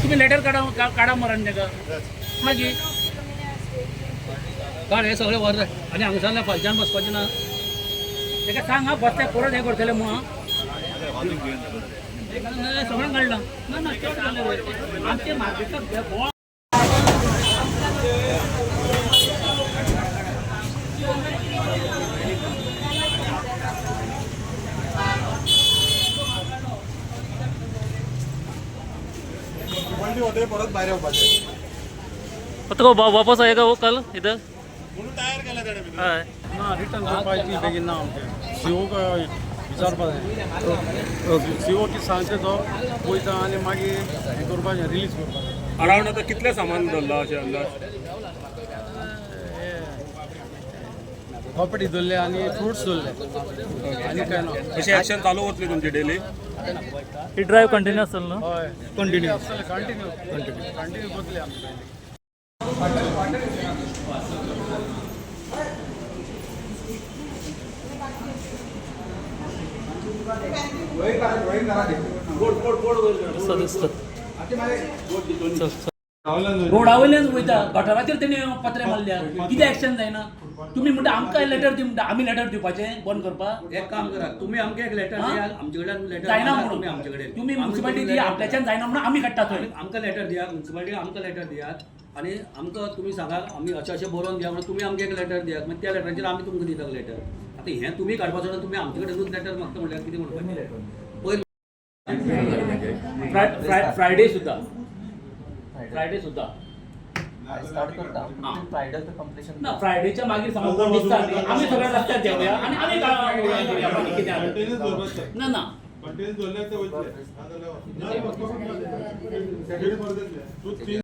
तुमी लेटर काडा काडा मरण ताका मागीर काड हे सगळे व्हर आनी हांगसरल्यान फालच्यान बसपाचें ना. ताका सांग हा, बसले परत हें करतले म्हणून हा. ना, सगळें काडलां. ना ना, चड जालें रे. आमचे मार्केटाक गोवा. पलटी होते परत भायर येवपाचें. तो वापस आएगा वो कल इधर? म्हणून तयार केला तेणें भितर. हय. ना, रिटर्न करपाची बेगीन ना, आमचें सीओक विचारपा जाय. सीओ कितें सांगता तो पळयता आनी मागीर हें करपाचें, रिलीज करपाचें. अरावंड आता कितले सामान धरला अशें अंदाज? कपडे धरले आनी फ्रुट्स धरले आनी काय ना. अशी ऍक्शन चालू वतली तुमची डेली? ही ड्रायव्ह कंटिन्यू आसतलो न्हू? हय, कंटिन्यू आसतलें, कंटिन्यू कंटिन्यू कंटिन्यू करतले आमी पयलीं. दिसता दिसता, चल चल. रोडा वयल्यान वयता, गटाराचेर तेणी पत्रे मारल्या. कितें एक्शन जायना? तुमी म्हणटा आमकां लेटर दी म्हणटा, आमी लेटर दिवपाचें बंद करपाक? एक काम करा, तुमी आमकां एक लेटर हा? दियात, आमचे कडल्यान लेटर जायना मागात तुमी म्हणून आमचे कडेन. तुमी आमी म्युन्सिपालिटी तुमकां दी letter आपल्याच्यान जायना म्हणून आमी काडटा थंय. आमकां लेटर दिया, म्युन्सिपालिटी आमकां लेटर दियात आनी आमकां तुमी सांगा आमी अशें अशें बरोवन दिया म्हणून तुमी आमकां एक लेटर दियात, मागीर त्या लेटराचेर आमी तुमकां दिता लेटर. आतां हें तुमी काडपाचो ना, तुमी आमचे कडेनूच लेटर मागता म्हणल्यार कितें म्हणपाचें? पयर फ्रायडे सुद्दां, फ्रायडे सुद्दां. स्टार्ट करता फ्रायडे कंप्लिशन. ना, फ्रायडेच्या मागीर समज कोण दिसता न्ही, आमी सगळे रस्त्यार देंवया आनी आमी करूया मागीर कितें आसा तें. कंटिन्यूस दवरपाचें. ना ना. कंटिन्यूस दवरल्यार ते वयतले, नाजाल्यार सॅटर्डे परत येतले. तूं तीन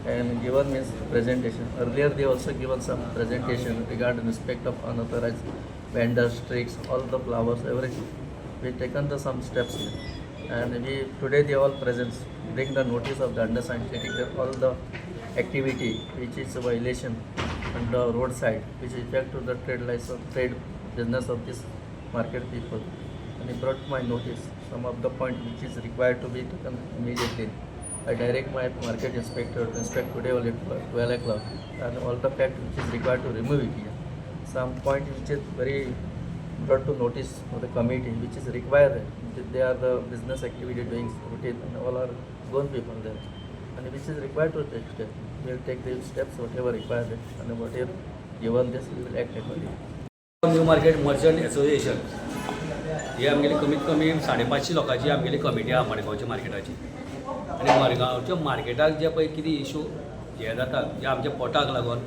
And given means presentation. Earlier they also given some presentation regarding respect of unauthorized vendors, tricks, all the flowers, everything. We taken the some steps and we today they all present bring the notice of the undersigned stating that all the activity which is a violation on the roadside which affect to the trade license, trade business of this market people. And he brought my notice some of the point which is required to be taken immediately. I direct my market inspector to inspect today only at 12 o'clock and all the fact which is required to remove it here. Some point which is very brought to notice of the committee which is required. They are the business activity doing routine and all are grown people there. And which is required to take step. We will take the steps whatever required and whatever given this we will act accordingly. New market merchant association ही आमगेली कमीत कमी 550 लोकांची आमगेली committee आहा मडगांवच्या मार्केटाची. आनी मडगांवच्या मार्केटाक जे पळय कितें इशू हे जातात जे आमच्या पोटाक लागून,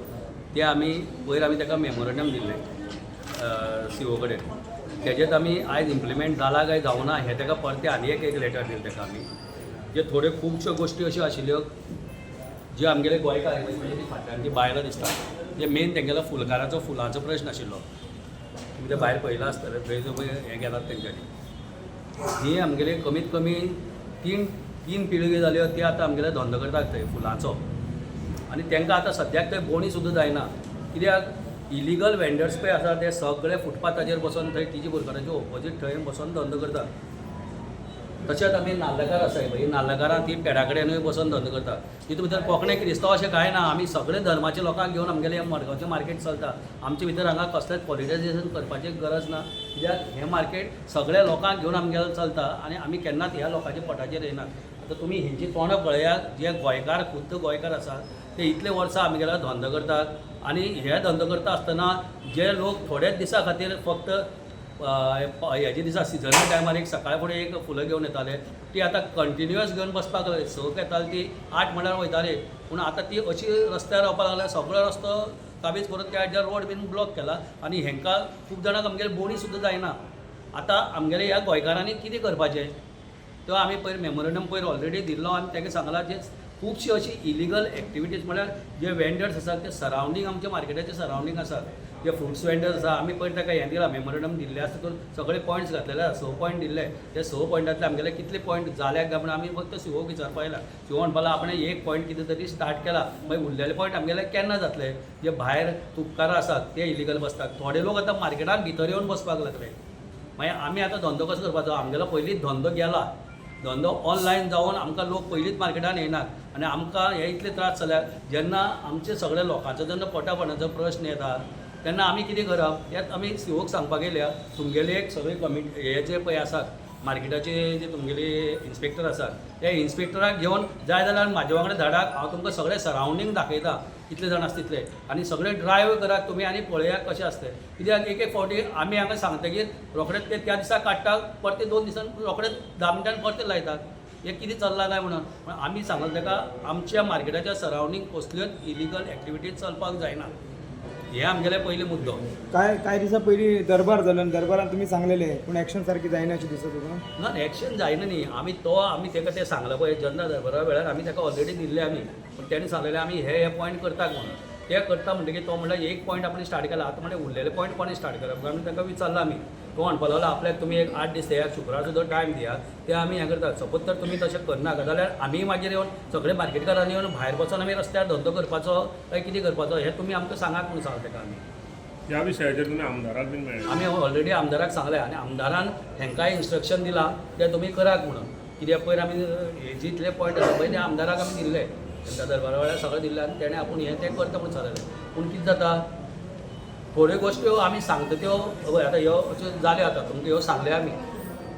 ते आमी पयर आमी ताका मेमोरंडम दिल्लें सी ओ कडेन. तेजेच आमी आयज इम्प्लिमेंट जाला काय जावना हें ताका परतें आनी एक एक लेटर दिलें ताका आमी. जे थोड्यो खुबश्यो गोश्टी अश्यो आशिल्ल्यो जे आमगेले गोंयकार म्हणजे ती फाटल्यान ती बायलां दिसता, जे मेन तेंगेलो फुलकाराचो फुलांचो प्रश्न आशिल्लो. तुमी ते भायर पळयलां आसतलें, थंय तुमी हें गेलात तेंच्यांनी. ही आमगेले कमीत कमी तीन तीन पिळग्यो जाल्यो, ते आतां आमगेले धंदो करतात थंय फुलांचो आनी तांकां आतां सद्याक थंय बोणी सुद्दां जायना, कित्याक इलिगल वेंडर्स पळय आसा ते सगळे फुटपाथाचेर बसून थंय टिजी बोरकाराचे ओपोजीट थंय बसून धंदो करतात. तशेंच आमी नाल्लकार आसाय पळय, नाल्लकारां ती पेडा कडेनूय बसून धंदो करतात. तितून भितर कोंकणे क्रिस्तांव अशें कांय ना, आमी सगळे धर्माचे लोकांक घेवन आमगेलें हें मडगांवचें मार्केट चलता. आमचे भितर हांगा कसलेंच पॉलिटायजेशन करपाची गरज ना, कित्याक हें मार्केट सगळ्या लोकांक घेवन आमगेलें चलता आनी आमी केन्नाच ह्या लोकांच्या पोटाचेर येनात. आतां तुमी हेंची तोंडां पळयात, जे गोंयकार खुद्द गोंयकार आसात ते इतले वर्सां आमगेलो धंदो करतात आनी हे धंदो करता आसतना जे लोक थोड्याच दिसां खातीर फक्त हेजे दिसा सिजना टायमार एक सकाळ फुडें एक फुलां घेवन येताले, ती आतां कंटिन्युअस घेवन बसपाक लागले. 6क येताली ती 8 म्हणल्यार वयताली, पूण आतां ती अशी रस्त्यार रावपाक लागल्या, सगळो रस्तो काबीज करून त्या हेजेर रोड बीन ब्लॉक केला आनी हेंकां खूब जाणांक आमगेले बोणी सुद्दां जायना. आतां आमगेले ह्या गोंयकारांनी कितें करपाचें? तो आमी पयर मेमोरंडम पयर ऑलरेडी दिल्लो आनी ताका सांगलां जे खुबशी अशी इलिगल एक्टिविटीज म्हळ्यार जे वेंडर्स आसात ते सरावंडींग आमच्या मार्केटाचे सरावंडींग आसात, जे फ्रुट्स वेंडर्स आसा, आमी पयर ताका हें दिलां मेमोरंडम दिल्लें आसा, तितून सगळे पॉयंट्स घातलेले आसा. 6 पॉयंट दिल्ले, ते 6 पॉयंटांतले आमगेले कितले पॉयंट जाल्या काय म्हणून आमी फक्त सीओक विचारपा आयला. सीओ म्हणपा लागला आपणें एक पॉयंट कितें तरी स्टार्ट केला, मागीर उरलेले पॉयंट आमगेले केन्ना जातले? जे भायर तुपकारां आसात ते इलिगल बसतात, थोडे लोक आतां मार्केटान भितर येवन बसपाक लागले. मागीर आमी आतां धंदो कसो करपाचो? आमगेलो पयलींच धंदो गेला. धंदो ऑनलायन जावन आमकां लोक पयलींच मार्केटान येनात आनी आमकां हे इतले त्रास जाल्यार जेन्ना आमचे सगळे लोकांचो जेन्ना पोटापणाचो प्रश्न येता तेन्ना आमी कितें करप हें आमी सीओक सांगपाक येयल्या. तुमगेले एक सगळे कमिटी हे जे पळय आसात मार्केटाचे जे तुमगेले इन्स्पेक्टर आसात त्या इन्स्पेक्टराक घेवन जाय जाल्यार म्हाजे वांगडा धाडात, हांव तुमकां सगळें सरावंडींग दाखयता कितले जाण आसा तितले आनी सगळे ड्रायव करात तुमी आनी पळयात कशें आसता तें. कित्याक एक एक फावटी आमी हांगा सांगतकीर रोखडेच ते त्या दिसा काडटा, परते 2 दिसान रोखडेच 10 मिनटान परते लायतात. हें कितें चल्लां काय म्हणून पूण आमी सांगला ताका आमच्या मार्केटाच्या सरावंडींग कसल्योच इलिगल एक्टिविटीज चलपाक जायना, हे आमगेले पयले मुद्दो. काय काय दिसा पयलीं दरबार जालो आनी दरबारान तुमी सांगलेले पूण एक्शन सारकी जायना अशें दिसता तुका? ना, एक्शन जायना न्ही. आमी तो आमी ताका तें सांगलां पळय जेन्ना दरबारा वेळार आमी ताका ऑलरेडी दिल्ले आमी, पूण तेणें सांगलेलें आमी हे हे पॉयंट करतात म्हणून. ते करता म्हणटकीर तो म्हणल्यार एक पॉयंट आपण स्टार्ट केला, आतां म्हणल्यार उरलेले पॉयंट कोणें स्टार्ट करप काय म्हणून ताका विचारलां आमी. तो म्हणपाक लागलो आपल्याक तुमी एक 8 दीस दियात, शुक्रार सुद्दां टायम दियात, ते आमी हें करतात. सपोज तर तुमी तशें करनाका जाल्यार आमी मागीर येवन सगळे मार्केटकारांनी येवन भायर वचोन आमी रस्त्यार धंदो करपाचो काय कितें करपाचो हें तुमी आमकां सांगात म्हणून सांगलें ताका आमी. ह्या विशयाचेर तुमी आमदाराक बीन मेळ्ळे? आमी ऑलरेडी आमदाराक सांगलें आनी आमदारान हेंकांय इन्स्ट्रक्शन दिलां तें तुमी करात म्हणून. कित्याक पयर आमी हे जितले पॉयंट आसा पळय ते आमदाराक आमी दिल्ले, तेंच्या दरबारा वेळार सगळें दिल्लें आनी तेणें आपूण हें तें करता म्हणून सांगलें. पूण कितें जाता थोड्यो गोश्ट्यो आमी सांगता त्यो हय आतां ह्यो अश्यो जाल्यो आतां तुमकां ह्यो सांगले आमी,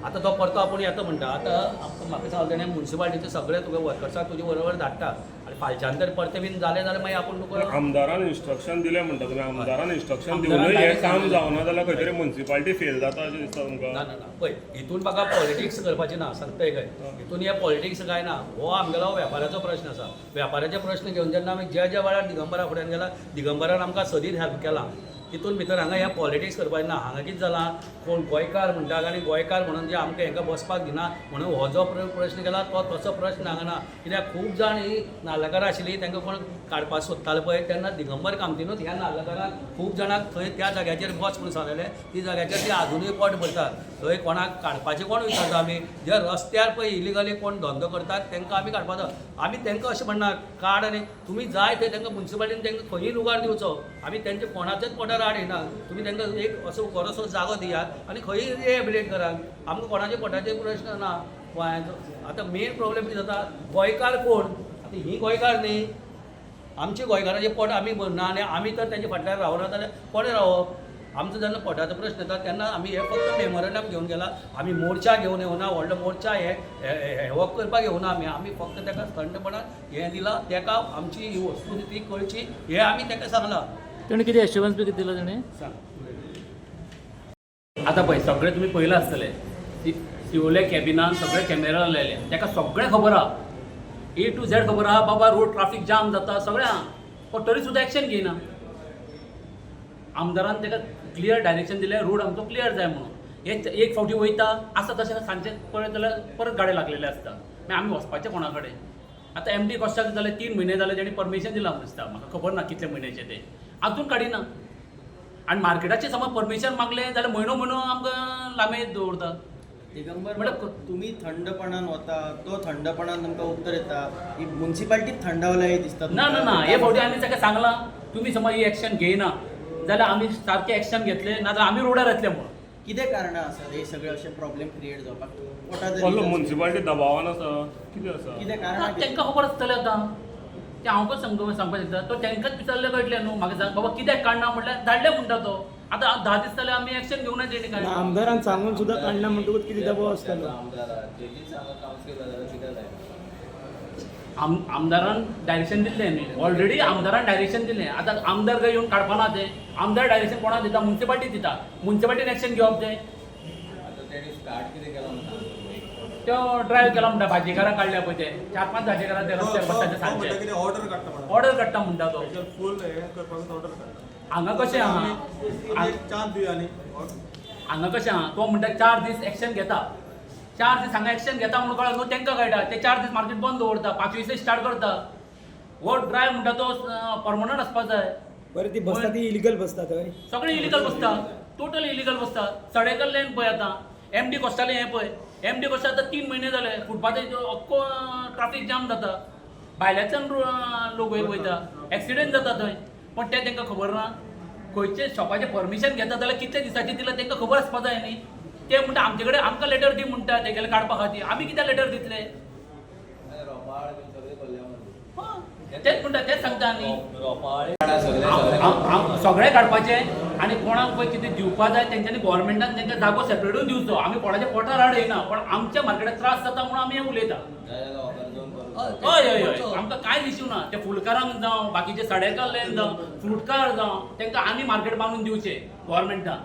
आतां तो परतो आपूण येता म्हणटा. आतां आमकां म्हाका सांगलें तेणें मुन्सिपालिटीचे सगळे तुगे वर्कर्साक तुजे बरोबर धाडटा आनी फालच्यान तर परतें बीन जालें जाल्यार मागीर आपूण तुका आमदारान इन्स्ट्रक्शन दिलें म्हणटा तुमी, आमदारान इन्स्ट्रक्शन आमदारान दिवनूय हें direct काम सांगलें. जावना जाल्यार खंय तरी मुन्सिपालिटी फेल जाता अशें दिसता तुमकां? ना ना ना, पळय हितून म्हाका पॉलिटिक्स करपाचें ना, सांगता काय हितून हे पॉलिटिक्स काय ना. हो आमगेलो वेपाराचो प्रश्न आसा. वेपाराचे प्रश्न घेवन जेन्ना आमी ज्या ज्या वेळार दिगंबरा फुड्यान गेला, दिगंबरान आमकां सदींच हेल्प केलां. तितून भितर हांगा हें पॉलिटिक्स करपाचें ना. हांगा कितें जालां कोण गोंयकार म्हणटा आनी गोंयकार म्हणून जे आमकां हेंकां बसपाक दिना म्हणून हो जो प्रश्न केला तो तसो प्रश्न हांगा ना. कित्याक खूब जाण ही नाल्लकारां आशिल्लीं तांकां कोण काडपाक सोदताले पळय तेन्ना दिगंबर कामतीनूच ह्या नाल्लकारांक खूब जाणांक थंय त्या जाग्याचेर बस म्हणून सांगलेलें, ती जाग्याचेर ती आजुनूय पोट भरतात. थंय कोणाक काडपाचें कोण विचारता आमी, जे रस्त्यार पळय इलिगली कोण धंदो करतात तांकां आमी काडपाचो. आमी तांकां अशें म्हणना काड आनी तुमी जाय थंय तांकां मुन्सिपालिटीन तांकां खंयूय लुगार दिवचो, आमी तेंच्या कोणाच्याच पोटार आड येना. तुमी तांकां एक असो बरोसो जागो दियात आनी खंयूय रिहेबिलिटेट करात, आमकां कोणाच्या पोटाचेर प्रश्न ना गोंयांचो. आतां मेन प्रॉब्लेम कितें जाता गोंयकार कोण, आतां हीं गोंयकार न्ही, आमचे गोंयकाराचें पोट आमी भरना आनी आमी तर तेंच्या फाटल्यान रावना जाल्यार कोणें रावप? आमचो जेन्ना पोटाचो प्रश्न येता तेन्ना आमी हे फक्त मेमोरंडम घेवन गेला, आमी मोर्चा घेवन येवना, व्हडलो मोर्चा हे वक करपाक येवना आमी. आमी फक्त ताका थंडपणान हें दिलां, ताका आमची ही वस्तू ती कळची हें आमी ताका सांगलां. तेणें कितें एश्युरन्स बी कितें दिला तेणें? सांग. आतां पळय सगळें तुमी पळयलां आसतलें, सिवोले कॅबिनान सगळे कॅमेरा लायले, ताका सगळें खबर आहा, ए टू झॅड खबर आहा बाबा रोड ट्राफीक जाम जाता सगळें आहा, पण तरी सुद्दां एक्शन घेयना. आमदारान ताका क्लियर डायरेक्शन दिलें रोड आमचो क्लियर जाय म्हणून. हे एक फावटी वयता आसा तशें सांजचें पळयत जाल्यार परत गाडये लागलेले आसता, मागीर आमी वचपाचें कोणा कडेन? आतां एम डी कॉस्टाक जाल्यार 3 म्हयने जाले तेणी परमिशन दिलां म्हूण दिसता, म्हाका खबर ना कितले म्हयन्याचें तें, आजून काडिना. आनी मार्केटाचें समज परमिशन मागलें जाल्यार म्हयनो म्हयनो आमकां लांबयत दवरता. दिगंबर, म्हळ्यार तुम्ही थंडपणान वता, तो थंडपणान तुमकां उत्तर येता, ही मुन्सिपालिटी थंडावल्या हे दिसता ना ना ना, हे फावटी आमी ताका सांगलां तुमी समज ही एक्शन घेयना जाल्यार आमी सारकें एक्शन घेतले ना जाल्यार आमी रोडार येतले म्हणून. कितें कारणां आसात हे सगळे अशे प्रॉब्लेम क्रिएट जावपाक? What are the Kollam reasons? Municipality दबावान आसा कितें आसा? कितें कारणां कितें? तांकां खबर आसतलें आतां तें हांव कशें सांगपाक शकता? तो तांकांच विचारलें कळटलें न्हू. म्हाका सांग बाबा कित्याक काडना म्हटल्यार धाडलें म्हणटा तो. आतां 10 दीस जाले आमी एक्शन घेवना तेणी काय. आमदारान सांगून सुद्दां काडना म्हणटकूच कितें दबाव आसतलो? आमदारान डायरेक्शन दिल्लें न्ही ऑलरेडी, आमदारान डायरेक्शन दिल्लें. आतां आमदार काय येवन काडपाना तें, आमदार डायरेक्शन कोणाक दिता? मुन्सिपालिटी दिता, मुन्सिपालिटीन एक्शन घेवप तें. तो ड्रायव्ह केला म्हणटा, भाजेकारां काडल्या पळय ते 4-5 भाजेकारां ते रस्त्यार बसता सांजचे, ऑर्डर काडटा म्हणा, ऑर्डर काडटा म्हणटा तो. फूल हें करपाक ऑर्डर काडटा. हांगा कशें आहा, चान्स दिवया न्ही. हांगा कशें आहा, तो म्हणटा 4 दीस एक्शन घेता, 4 दीस हांगा एक्शन घेता म्हणून कळ्ळें न्हू तांकां कळटा. ते 4 दीस मार्केट बंद दवरता, 5 दीस स्टार्ट करता. हो ड्रायव्ह म्हणटा तो परमनंट आसपा जाय. बरें, ती बसता ती इलिगल बसता थंय, सगळे इलिगल बसता, टोटल इलिगल बसता. सडेकल लेन पळय आतां एम डी कोस्टालें हें पळय, एम डी कोस्टा आतां 3 म्हयने जाले फुटपाथाचेर अख्खो ट्राफीक जाम जाता, भायल्याच्यान लोक वयता, एक्सिडेंट जाता थंय. पण तें तांकां खबर ना. खंयचे शॉपाचें परमिशन घेता जाल्यार कितले दिसाचें दिलां तांकां खबर आसपा जाय न्ही. ते म्हणटा आमचे कडेन आमकां लेटर दी म्हणटा तेगेले काडपा खातीर. आमी कित्याक लेटर दितले? हय, तेच म्हणटा, तेच सांगता न्ही. रोपाळे सगळें काडपाचें आनी कोणाक पळय कितें दिवपा जाय तेंच्यांनी गोवोरमेंटान तेंकां जागो सेपरेटूच दिवचो. आमी कोणाच्या पोटार हाड येना, पण आमच्या मार्केटाक त्रास जाता म्हणून आमी हें उलयता. हय हय हय, आमकां कांयच इश्यू ना. ते फुलकारांक जावं, बाकीचे सडेकारल्यान जावं, फ्रुटकार जावं, तेंकां आमी मार्केट बांदून दिवचें गोवोरमेंटान.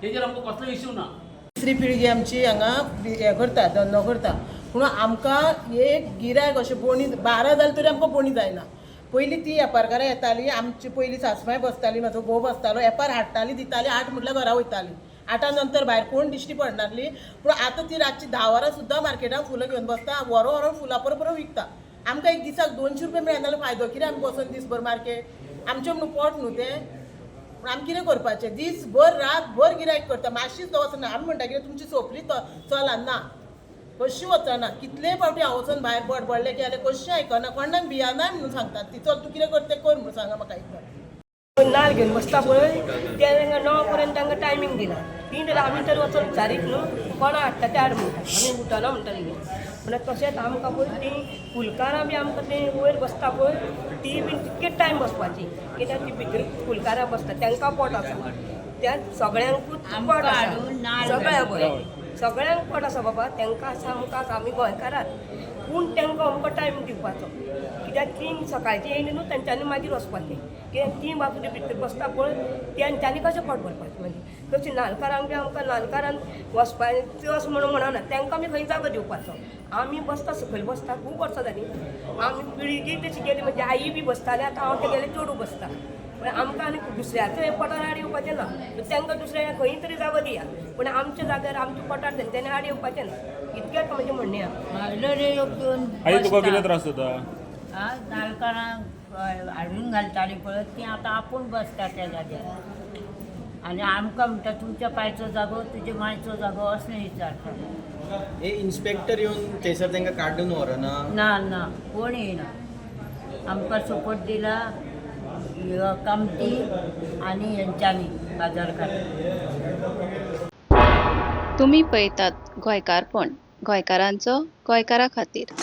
तेजेर आमकां कसलो इश्यू ना. तिसरी पिळगी आमची हांगा हें करता, धंदो करता. पूण आमकां एक गिरायक अशें बोणी 12 जालें तरी आमकां बोणी जायना. पयलीं ती वेपारकारां येताली, आमची पयलीं सासमांय बसताली, म्हाजो घोव बसतालो, वेपार हाडटाली दिताली, 8 म्हटल्यार घरा वयताली. 8 नंतर भायर कोण दिश्टी पडनासली. पूण आतां ती रातची 10 वरां सुद्दां मार्केटान फुलां घेवन बसता, व्हरो व्हरोन फुलां परत परत विकता. आमकां एक दिसाक 200 रुपया मेळना जाल्यार फायदो कितें आमी बसोन दीसभर मार्केट? आमचें म्हणून पोट न्हू तें. पूण आमी कितें करपाचें? दीसभर रातभर गिरायक करता, मातशीच वचना. आमी म्हणटा कितें तुमची सोंपली चला ना, कशी वचना. कितले फावटी हांव वचोन भायर बडबडलें गेलें, कशें आयकना, कोणाक भियानाय म्हणून सांगतात ती. चल तूं कितें करता तें कर म्हणून सांगा म्हाका एकदां. नाल घेवन बसता पळय ते तांकां 9 पर्यंत तांकां टायमींग दिला. ती जाल्यार आमी तर वचोन विचारीत न्हू कोणा हाडटा ते हाड म्हणटा, आमी उठना म्हणटा न्ही. म्हणल्यार तशेंच आमकां पळय ती फुलकारां बी आमकां ती वयर बसता पळय ती बीन तितकेच टायम बसपाची, कित्याक ती भितर फुलकारां बसता तांकां पोट आसा, त्या सगळ्यांकूच पोट आसा, सगळ्या पळय सगळ्यांक पोट आसा बाबा, तांकां आसा आमकां आसा, आमी गोंयकारात. पूण तांकां अमको टायम दिवपाचो, कित्याक ती सकाळची येयली न्हू तेंच्यांनी मागीर वचपाचें, कित्याक ती बाजू भितर बसता पळय तेंच्यांनी कशें पोट भरपाचें. मागीर तशें नालकारांक बी आमकां नालकारान वचपाचें अशें म्हणून म्हणना, तांकां आमी खंय जागो दिवपाचो. आमी बसता सकयल बसता खूब वर्सां जालीं, आमी पिळगी तशी गेली, म्हणजे आई बी बसताली, आतां हांव तेगेलें चेडूं बसता. पण आमकां आनी दुसऱ्याचें पोटार आड येवपाचें ना, तांकां दुसऱ्या खंय तरी जागो दिया, पूण आमच्या जाग्यार आमच्या पोटार तेंच्यांनी आड येवपाचें ना, इतकेंच म्हजें म्हणणें आसा. भायलो रे लोक येवन आई तुका बसता. कितें त्रास जाता? आ, नालकारांक हाडून घालताली पळय ती आतां आपूण बसता त्या जाग्यार आनी आमकां म्हणटा तुमच्या पायचो जागो तुजे मायचो जागो असलें विचारता. हे इन्स्पेक्टर येवन थंयसर तांकां काडून व्हरना? ना ना, कोण येयना. आमकां सपोर्ट दिला कामती आनी हेंच्यांनी बाजारकार. तुमी पळयतात गोंयकारपण, गोंयकारांचो गोंयकारा खातीर.